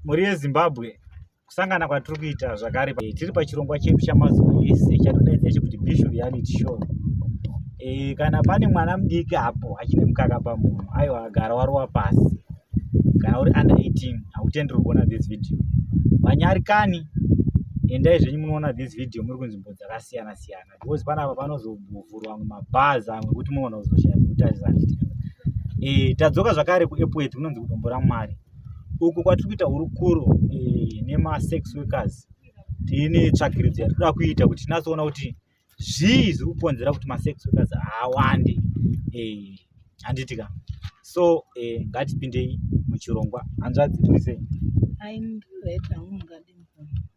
Mhuri yeZimbabwe, kusangana kwatiri kuita zvakare, tiri pachirongwa chedu chamazuva ese chatodaidza chekuti Bishu Reality Show. Kana pane mwana mudiki apo achine mukaka pamhuno, aiwa agara warova pasi. Kana uri under 18 hautenderwi kuona this video. Vanyarikani, endai zvenyu munoona this video muri kunzvimbo dzakasiyana siyana because panapa panozovhurwa amwe mabhazi amwe ekuti munoona kuzoshaya pekutarisa handiti. Tadzoka zvakare kuEpworth kunonzi kuDombo raMwari. Uku kwatiri kuita hurukuro nemasex workers tine tsvakiridzo yatinoda kuita kuti tinatsoona kuti zvii zviri kukonzera kuti masex workers awande, handiti ka? So ngatipindei muchirongwa. Hanzvadzi, muri sei?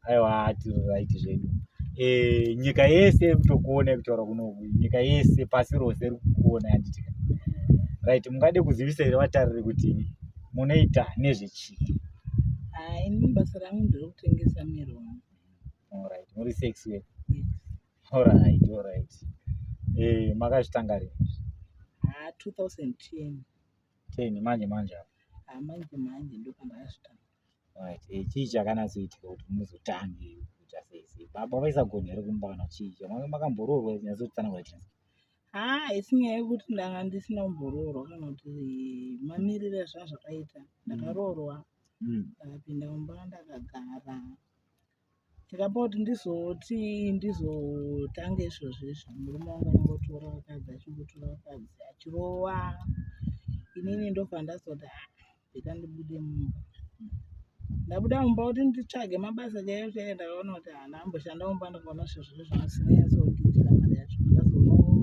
Aiwa, tiri right zvedu. Nyika yese iri kutokuona, iri kutaura kunoku, nyika yese pasi rose iri kukuona, handiti ka? Right, mungade kuzivisa here vatariri kuti munoita nezvechii? Ini basa rangu nderekutengesa miromo. Alright, muri sex worker? Yes. Alright. Makazvitanga rini? 2010. 10 manje manje apo? Manje manje ndopandakazvitanga. Right. Chii chakanatsoitika kuti muzotange kuita sei sei? Baba vaisagona here kumba kana chii? Makamboroorwa? Nyatsotsanangura chii? Isi nyaya yekuti ndanga ndisina kumboroorwa kana kuti mamiriro azvanga zvakaita. Ndakaroorwa, ndakapinda mumba, ndakagara. Chakapa kuti ndizoti ndizotange izvozvo izvi, murume wangu aingotora vakadzi, achingotora vakadzi achirova. Inini ndobva ndazoti, "Ah, rega ndibude mumba." Ndabuda mumba kuti nditsvage mabasa chaiwo chaiwo, ndakaona kuti handamboshanda mumba, ndikaona zviro zvacho zvisina mari yacho. Ndazoona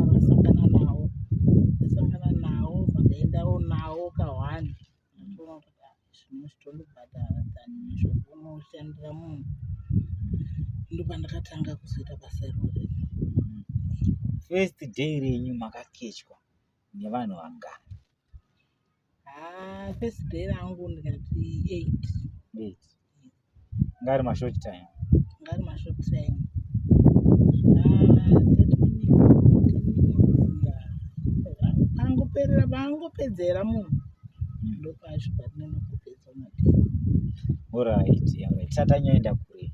ndasangana nawo, ndasangana nawo, ndaendawo nawo kahwani. Ndatoona kuti zvino zvitondibhadhara than zvokunoshandira munhu. Ndopandakatanga kuzoita basa irori. First day renyu makakechwa nevanhu vangani? First day rangu ndikati 8. 8 ngari mashort time? Ngari mashort time. 30 minutes, 10 minutes, yeah. Pangoperera, pangopedzera munhu, ndopacho patinonongopedza matei. Alright. Tisati tanyaenda kure,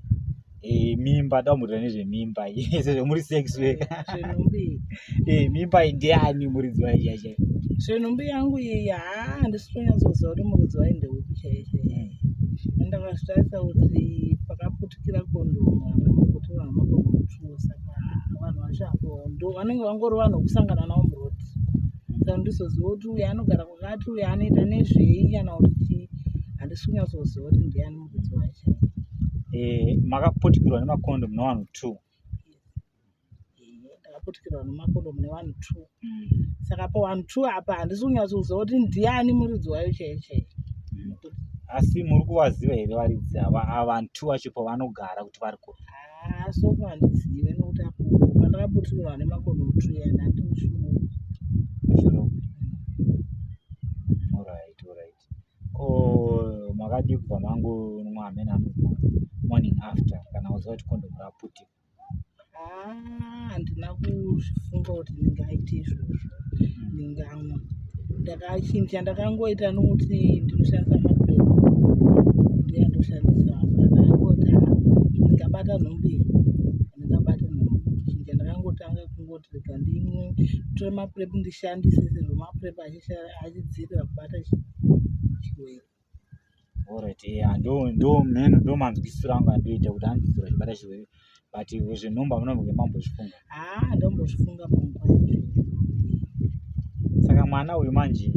mimba, damurira nezvemimba sezvo muri sex worker. Zvenhumbi? Mimba iyi ndiani muridzi wayo chaichai? Zvenhumbi yangu iyi, haa, handisi kutonyatsoziva kuti muridzi wayo ndeupi chaiye chaiye. Ndakazvitarisa kuti pakaputikira kondomu hapamboputirwa nemakondomu two, saka vanhu vacho apo ndo vanenge vangori vanhu vokusangana navo muroad, saka ndizoziva kuti uyu anogara kwakati, uyu anoita nezvei kana kuti chii. Handisi kunyatsoziva kuti ndiani muridzi wacho. Makaputikirwa nemakondomu nevanhu 2? Ndakaputikirwa nemakondomu nevanhu 2, saka pavanhu 2 apa handisi kunyatsoziva kuti ndiani muridzi wayo chaiye chaiye. Asi muri kuvaziva here varidzi ava, vanhu 2 vacho, pavanogara, kuti vari kupi? So far handizive, nekuti apo pandakaputirwa nemakondomu 2 ya ndandiri Kushurugwi. Alright. Ko makadii kubva mangonwa amene anonzi morning after kana uziva kuti kondomu raputika? Handina kuzvifunga kuti ndingaite izvozvo, ndingamwa. Chinhu chandakangoita nokuti ndinoshandisa maPrep, ndoyandoshandisa, saka ndakangoti, "Ah, ndingabata nhumbi here? Ndingabata nhumbi." Chinhu chandakangotanga kungoti rega ndimwe, nditore maPrep ndishandise, sezvo maPrep achidzivirira kubata chirwere. Alright, yeah, ndo mheno ndo manzwisiro angu andoita kuti anodzidzira chibata chirwere, but zvenhumbi hamunambonge mambozvifunga? Haa, ndombozvifunga panguva yacho. Saka mwana uyu manje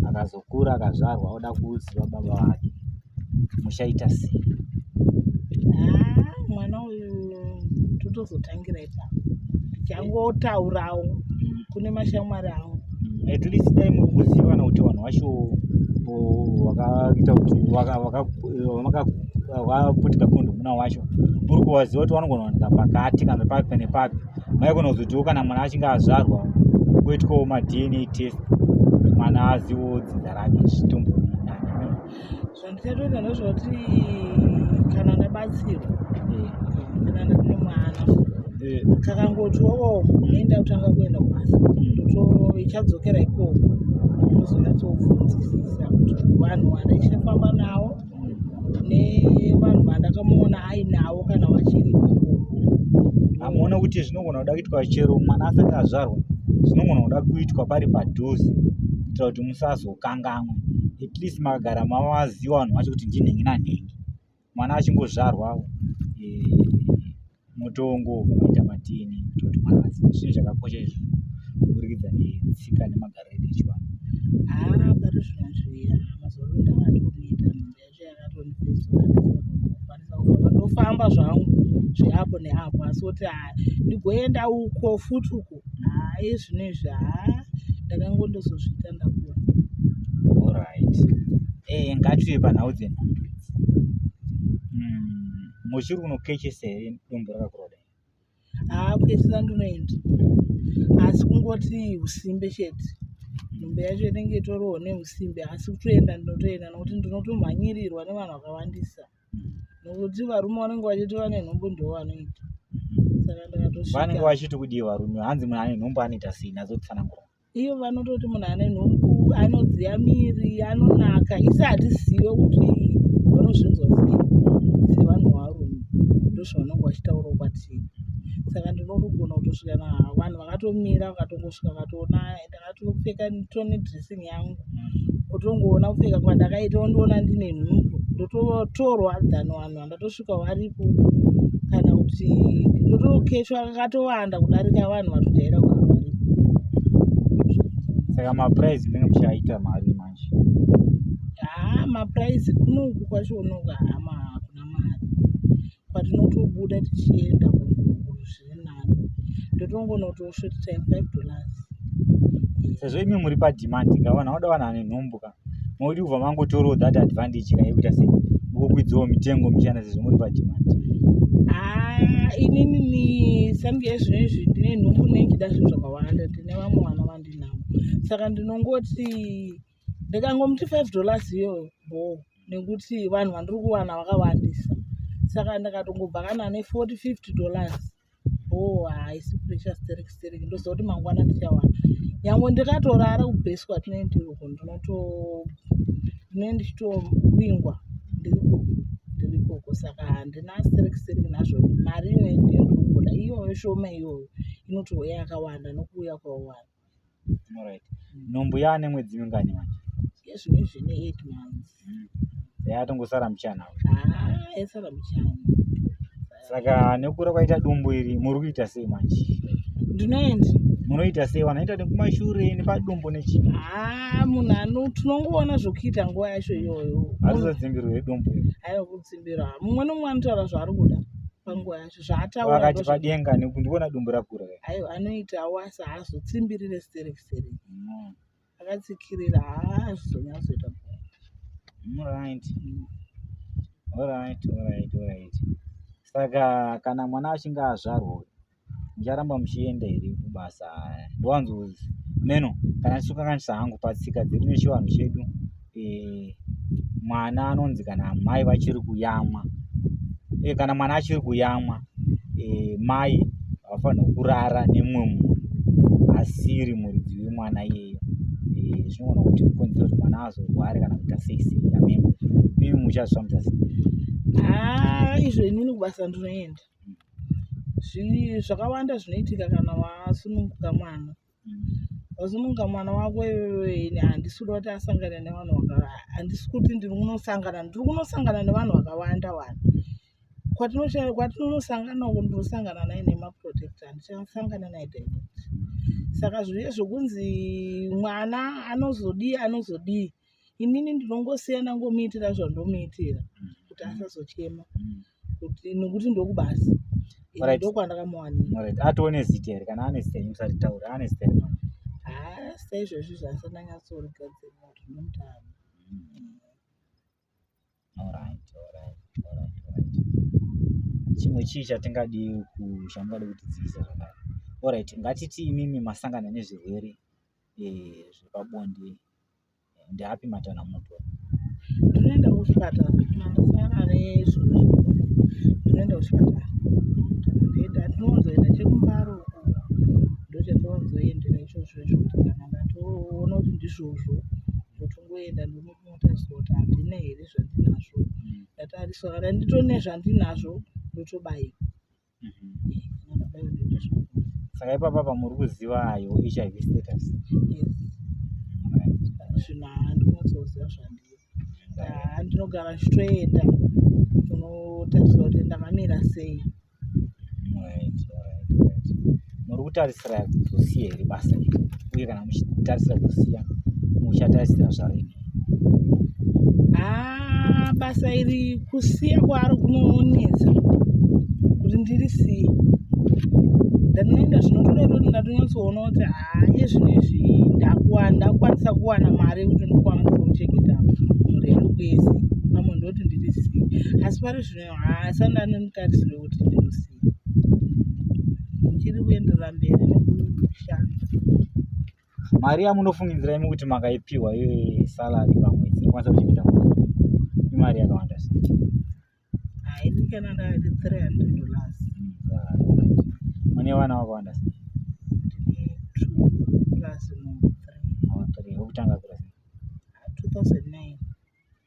akazokura, akazvarwa, oda kuziva baba vake, muchaita sei? Haa, mwana uyu totozotangira ipapo, tichangotaurawo kune mashamwari angu. At least dai muri kuziva kana kuti vanhu vacho vakaita kuti vakaputika kondomu nawo wacho muri kuvaziva kuti vanogona kuwanika pakati kana papi nepapi, maigona kuzotiwo kana mwana achinge azvarwa kuitwawo maDNA test, mwana azivewo dzinza rake, zvitombori nani. Zvandichatoita ndezvekuti kana ndabatsirwa, kana ndine mwana, kakangotiwo enda kutanga kuenda kubasa, ndoto ichadzokera ikoko, ndozonyatsobvunzisisa kuti vanhu vandaichafamba navo nevanhu vandakamuona ainavo kana vachiri ikoko. Hamuone kuti zvinogona kuda kuitwa chero mwana asati azvarwa, zvinogona kuda kuitwa pari padhuze kuitira kuti musazokanganwe. At least makagara mavaziva vanhu vacho kuti ndinhingi nanhingi. Mwana achingozvarwa motongo maita maDNA kuitira kuti mwana azive. Zvinhu zvakakosha izvi kuburikidza netsika nemagariro edu echivanhu. Haa pari zvino zviya mazuva ano ndakatonoita nhumbu yacho yakatondipedzisira ndisina kufamba. Ndofamba zvangu zveapo neapo asi kuti haa ndigoenda uko futi uko haa izvino izvi haa ndakangondozozviita ndakura. Alright. Ngatiuye panhau dzenhumbu idzi. Muchiri kunokechesa here dumbu rakakura kudai? Haa kukechesa ndinoenda asi kungoti usimbe chete. Nhumbu yacho inenge itoriwo neusimbe asi kutoenda ndinotoenda nokuti ndinotomhanyirirwa nevanhu vakawandisa. Nokuti varume vanenge vachiti vane nhumbu ndivo vanoita. Saka ndakatosvika. Vanenge vachiti kudii varume? Hanzi munhu ane nhumbu anoita sei? Nhazotsanangura. Iyo vanototi munhu ane nhumbu anodziya miri, anonaka. Isi hatizive kuti vanozvinzwa sei sevanhu varume. Ndozvavanenge vachitaurawo kwatiri. Saka ndinotogona kutosvika vanhu vakatomira vakatongosvika vakatoona ndakatopfeka tone dressing yangu. Otongoona kupfeka kwandakaita ondiona ndine nhumbu. Ndototorwa than vanhu vandatosvika varipo kana kuti ndotokechwa kakatowanda kudarika vanhu vatojaira kugara varipo. Saka maprice munenge muchiaita mari manje? Haa maprice kunoku kwacho unoku hama hakuna mari. Kwatinotobuda tichienda zviri nani. Ndotongonoto short time $5. Sezvo imi muri pademand ka, vanhu vanoda vanhu vane nhumbu ka. Modi kubva mangotorawo that advantage ka yekuita sei? Mukukwidzawo mitengo muchienda sezvo muri pademand. Haa inini sange zvinezvi ndine nhumbu ndinenge ndichida zvinhu zvakawanda, ndine vamwe vana vandinavo. Saka ndinongoti ndikangomuti $5 iyoyo bho nekuti vanhu vandiri kuwana vakawandisa. Saka ndakatongobva kana ne $40 $50 bho haisi pressure sterek sterek ndoziva kuti mangwana ndichawana. Nyangwe ndikatorara kubhesi kwatinenge tiri uko ndinenge ndichitowingwa ndiri ikoko saka handina sterek sterek nazvo. Mari iyoyo ndiyo ndiri kungoda iyoyo shoma iyoyo inotouya yakawanda nokuuya kwayo. Alright. Nhumbu yaane mwedzi mingani manje? Yezvinezvi ine 8 months. Yatongosara muchana. Haa yasara muchana. Saka nekukura kwaita dumbu iri muri kuita sei manje? Ndinoenda. Munoita sei? Vanoita nekumashure nepadumbu nechii? Haa munhu tinongoona zvokuita nguva yacho iyoyo. Harizodzimbirwe dumbu iri. Haiwa kudzimbirwa. Mumwe nomumwe anotaura zvaari kuda panguva yacho zvaataura. Vakati padenga ndikuona dumbu rakura. Aiwa anoitawo asi haazotsimbirire sterek sterek. Akatsikirira haazonyatsoita. Alright. Alright, alright, alright. Saka kana mwana achinge azvarwa mucharamba muchienda here kubasa? Ndowanzo meno kana ndichikanganisa hangu patsika dzedu nechivanhu chedu mwana anonzi kana mai vachiri kuyamwa kana mwana achiri kuyamwa mai havafanirwi kurara nemumwe munhu asiri muridzi wemwana iyeyo. Zvinogona kuti kukonzera kuti mwana azorware kana kuita sei sei ameno. Imi muchazvifambisa sei? Haa izvo inini kubasa ndinoenda. Zvakawanda zvinoitika kana wasununguka mwana. Wasununguka mwana wako iwewe ini handisi kuda kuti asangane nevanhu handisi kuti ndiri kunosangana, ndiri kunosangana nevanhu vakawanda wanda. Kwatinonosangana uko ndinosangana naye nemaprotector, handichasangana naye direct. Saka zviye zvokunzi mwana anozodii anozodii, inini ndinongosiya ndangomuitira zvandomuitira kuti asazochema kuti nekuti ndokubasa. Ndokwandakamuwanira. Alright. Atione zita here? Kana ane zita henyu musaritaura. Ane zita here mwana? Haa zita izvozvi zvandisati ndanyatsorigadzirira kuti ndinomutanga. Alright, alright, alright, alright. Chimwe chii chatingadi chamungade kutidzidzisa zvakare? Alright, ngatiti imimi masangana nezvirwere zvepabonde, ndeapi matanho amunotora? Ndinoenda kuchipatara kana ndasangana nezvirwere zvepabonde, ndinoenda kuchipatara. Ndinowanzoenda chekumbare uko ndochandinowanzoendera ichozvo kuti kana ndatoona kuti ndizvozvo. Ndotongoenda ndonotariswa kuti handina here zvandinazvo. Ndatariswa, kana nditori nezvandinazvo ndotobayiwa. Kana ndabayiwa ndoita zvabonde. Saka ipapa pamuri kuziva your HIV status? Yes. Zvino handinonyatsoziva zvandiri. Ndinogara ndichitoenda kunotariswa kuti ndakamira sei. Right. Muri kutarisira kuzosiya here basa iri? Uye kana muchitarisira kusiya, muchatarisira zvarini? Haa, basa iri kusiya kwaro kunonetsa kuti ndirisiye. Ndinoenda zvinotoda kutoti ndatonyatsoona kuti haa iye zvinezvi ndakwanisa kuwana mari yekuti ndokwanisa kuchengeta mhuri yangu yese. Pamwe ndoti ndirisiye. Asi pari zvino haasati ndane mutarisiro wekuti ndinosiya. Ndichiri kuenderera mberi nekushanda. Mari yamunofungidzira imi kuti makaipiwa iyoyo salary pamwedzi inokwanisa kuchengeta mhuri imari yakawanda sei? Haini kana ndakati $300. Mune vana vakawanda sei? Ndine 2 plus 3. Oh, 3. Wekutanga akura sei? 2009.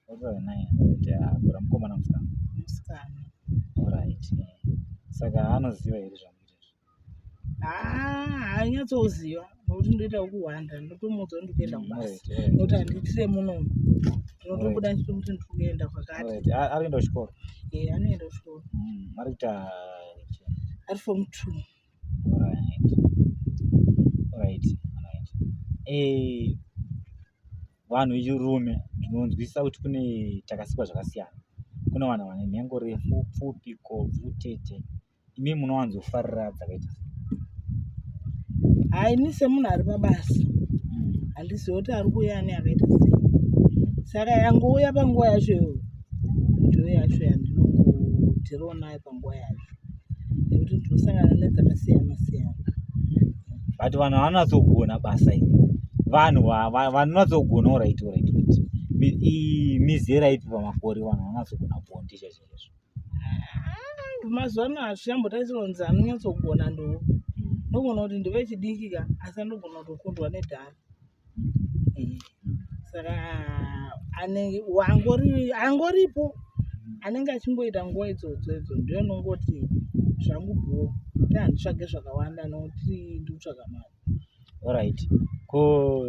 2009. Alright, akura mukomana musikana? Musikana. Alright. Saka anoziva here zvamunoita izvi? Haa, haanyatsoziva nokuti ndoita wekuhwanda, ndotomuudza kuti ndikuenda kubasa. Nokuti handiitire munomu. Ndinotobuda ndichitomuti ndiri kuenda kwakati. Alright. Ari kuenda kuchikoro? Eh, anoenda kuchikoro. Ari kuita Ari form 2. Alright. Alright. Alright. Vanhu vechirume ndinonzwisisa kuti kune takasikwa zvakasiyana. Kune vanhu vane nhengo refu, pfupi, kobvu, tete. Imi munowanzofarira dzakaita sei? Hai, ini semunhu ari pabasa handizivi kuti ari kuuya ane akaita sei. Saka yangouya panguva yacho iyoyo ndiyo yacho yandinongodhirawo nayo panguva yacho, nekuti ndinosangana nedzakasiyana siyana. But vanhu vanonatsogona basa iri, vanhu vanonatsogona. Alright. Mizera ipi pamakore vanhu vanonatsogona bonde chaizvo chaizvo? Mazuva ano hazvichambotarisirwa kunzi anonyatsogona ndo. Ndogona kuti ndevechidiki ka, asi anogona kutokundwa nedhara. Saka anenge angoripo anenge achingoita nguva idzodzo idzo ndiyo inongoti zvangu bhoo, kuti handitsvage zvakawanda nokuti ndikutsvaga mari. Alright. Ko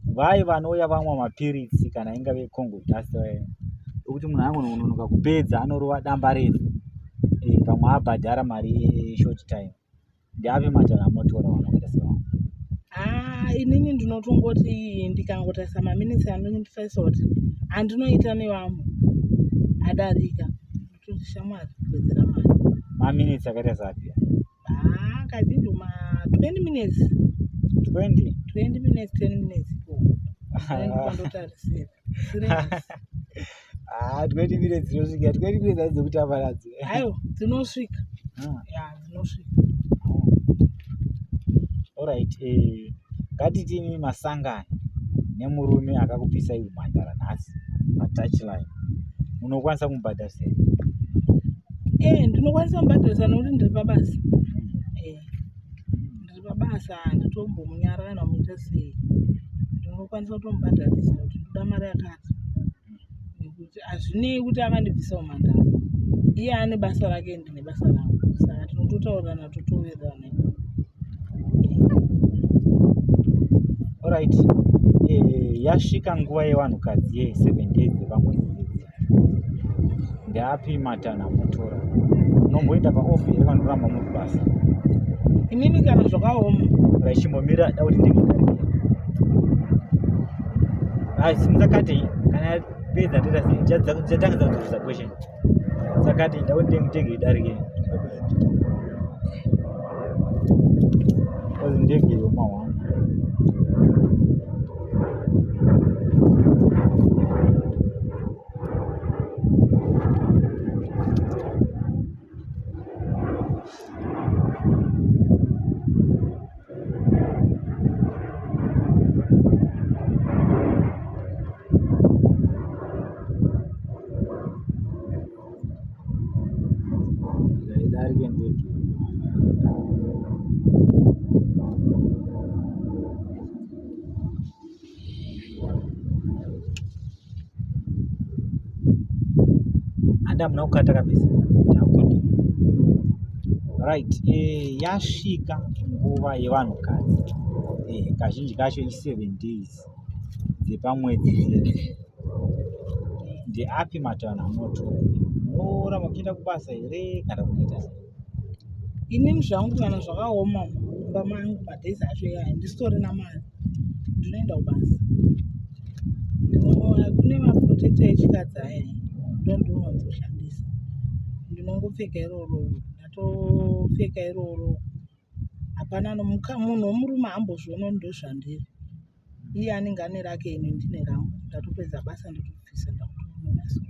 vai vanouya vamwa mapiritsi kana ingave Congo dust, ekuti munhu angononoka kupedza anorova damba refu, pamwe abhadhara mari yeshort time, ndeapi matanho amunotora vanhu vakaita sevamwe? Haa, inini ndinotongoti ndikangotarisa maminitsi andinotarisa kuti andinoita nevamwe adarika, ndototi shamwari, wedzera mari. Maminitsi akaita sapi? Haa, kazhinji ma 20 minutes. 20? 20 minutes, 10 minutes ikoko ndopandotarisira. Serious. Ah, 20 minutes dzinosvika? 20 minutes hadzi dzekutamba nadzo. Aiwa, dzinosvika. Ah. Ya, dzinosvika. Alright, ngatitini masangano nemurume akakupisai umhandara nhasi patouchline, munokwanisa kumubhadharisa here? Eh, ndinokwanisa kumubhadharisa nokuti ndiri pabasa. Eh, ndiri pabasa, handitombomunyara kana kumuita sei. Ndinokwanisa kutomubhadharisa kuti ndoda mari yakati, nekuti hazvinei kuti akandibvisa umhandara. Iye ane basa rake, ndine basa rangu, saka tinototaurirana, totowirirana. Alright, yasvika nguva yevanhukadzi ye7 days dzepamwedzi idzi, ndeapi matanho amunotora? Munomboenda paoff here kana kuramba muri kubasa? Inini kana zvakaoma Rachimbomira da kuti ndege idarike. Ai, simudza curtain. Kana yapedza toita sei? Ndichatangidza kudzokesa question. Saka ndida kuti ndege idarike. Kozi ndege yomahwana. Idarike ndege. Handi hamuna kukata kabisa. Takuti. Right, yasvika nguva yevanhukadzi. Kazhinji kacho i7 days dzepamwedzi dzedzi. Ndeapi matanho amunotora? Munoramba muchienda kubasa here kana kunoita sei? Inini zvangu kana zvakaoma mumba mangu, madays acho iya handisitorina mari, ndinoenda kubasa. Kune maprotector echikadzi aya, ndo ndinowanzoshandisa. Ndinongopfeka iroro, ndatopfeka iroro, hapana munhu wemurume haambozviona ndozvandiri. Iye anenge ane rake, ini ndine rangu. Ndatopedza basa, ndotobvisa, ndakutoona so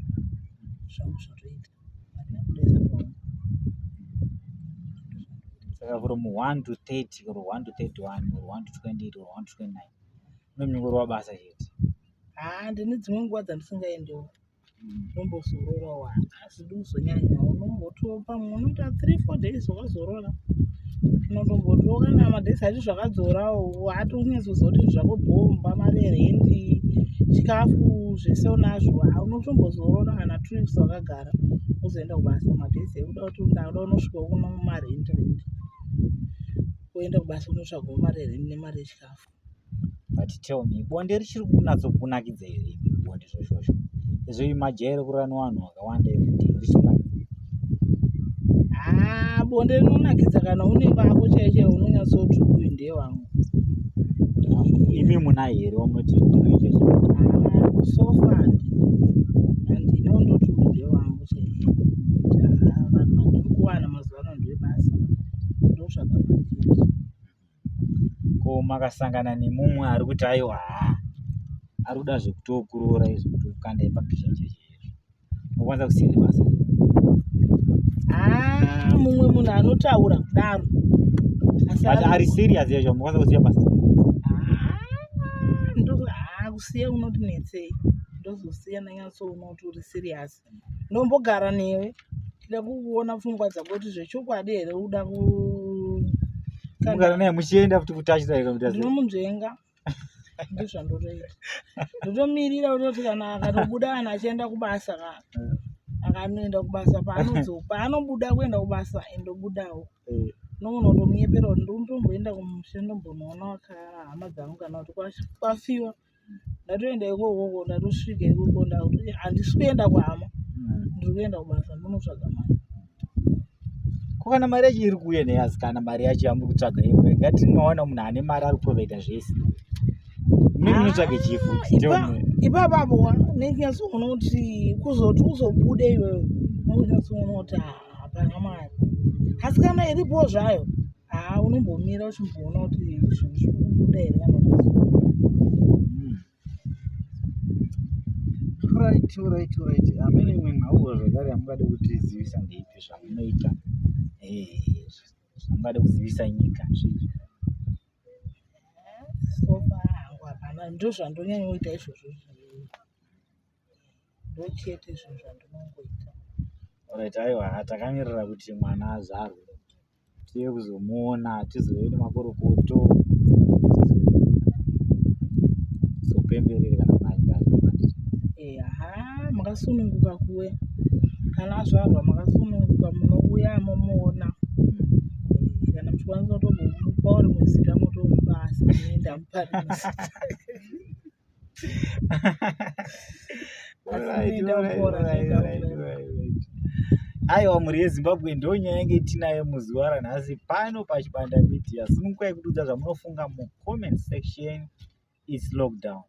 zvangu zvatoita mari yangu ndoisa paona. Saka from 1 to 30 or 1 to 31 or 1 to 28 or 1 to 29 unomunyongorwa basa chete? Haa, ndine dzimwe nguva dzandisingaendiwo, ndombozororawo, hazvidi kuzonyanya. Unombotiwo pamwe unoita 3 4 days wakazorora, unotombotiwo kana madays acho zvakadzorawo, haatonyatsoziva kuti zvako bhomba, mari yerendi, chikafu, zvese unazvo. Unotombozorora kana 2 weeks wakagara, wozoenda kubasa madays ekuda kuti ndakuda unosvika kuno marendi rendi, woenda kubasa, unotsvagawo mari yerendi nemari yechikafu. But tell me, bonde richiri kunatsokunakidza here imi? Bonde zvoshosho izvo, majairo kurara nevanhu vakawanda ekuti richiri kunakidza? Haa, bonde rinonakidza kana une vako chaiyo chaiyo, unonyatsoti uyu ndewangu. Imi muna here wamunoti ndiwe chaicho? Haa, so far handina ndoti uyu ndewangu chaiye. Vanhu vandiri kuwana mazuva ano ndewebasa, ndotsvaga mari chete. Ko makasangana nemumwe ari kuti aiwa, haa, ari kuda zvekutokuroora izvo, kutokukandai pakicheni chaicho izvo, unokwanisa kusiya here basa? Haa, mumwe munhu anotaura kudaro, asi But ari serious yacho, unokwanisa kusiya basa? Haa, haa, kusiya unoti netsei, ndozosiya ndanyatsoona kuti uri serious. Ndombogara newe, tida kuona pfungwa dzako kuti zvechokwadi here uda ku Mugara naye muchienda futi kutachisa here kuita sei? Ndinomunzvenga, ndozvandotoita. Ndotomirira kutoti kana akatobuda, kana achienda kubasa ka, akanoenda kubasa, paanobuda kuenda kubasa, indobudawo. Nogona kutomunyepera kuti ndinotomboenda kumusha, ndombonoona hama dzangu, kana kuti kwafiwa, ndatoenda ikokoko, ndatosvika ikoko, ndakuti handisi kuenda kuhama, ndiri kuenda kubasa, ndinotsvaga mari. Ko kana mari yacho iri kuuya neyazi, kana mari yacho yamuri kutsvaga iyo, ngatinoona munhu ane mari ari kuprovida zvese, mimi munotsvaga chii futi? Ipapapo nenyatsoona kuti kuzoti uzobude iwewe, unonyatsoona kuti hapana mari, asi kana iripo zvayo, haa, unombomira uchimboona kuti zvinhu zviri kubuda here kana kuti. Right, amene imwe nhauwa zvakare yamungade kutizivisa ndeipi, zvamunoita, zvamungade kuzivisa nyika zviizvi? So far hangu hapana, ndo zvandonyanyoita izvozvo, ndo chete zvinhu zvandinongoita. Right, aiwa, takamirira kuti mwana azvarwe, tiye kuzomuona, tizove nemakorokoto, tizopemberere kana mwana achinge azvarwa. Ha, makasununguka kuuya kana azvarwa, makasununguka, munouya momuona. Kana muchikwanisa kutombomupawo rimwe zita, motomupa, asi ini ndamupa rimwe zita. Alright. Aiwa, mhuri yeZimbabwe, ndo nyaya yange tinayo muzuva ranhasi pano paChibanda Media. Sunungukai kutiudza zvamunofunga mucomment section. Its lockdown.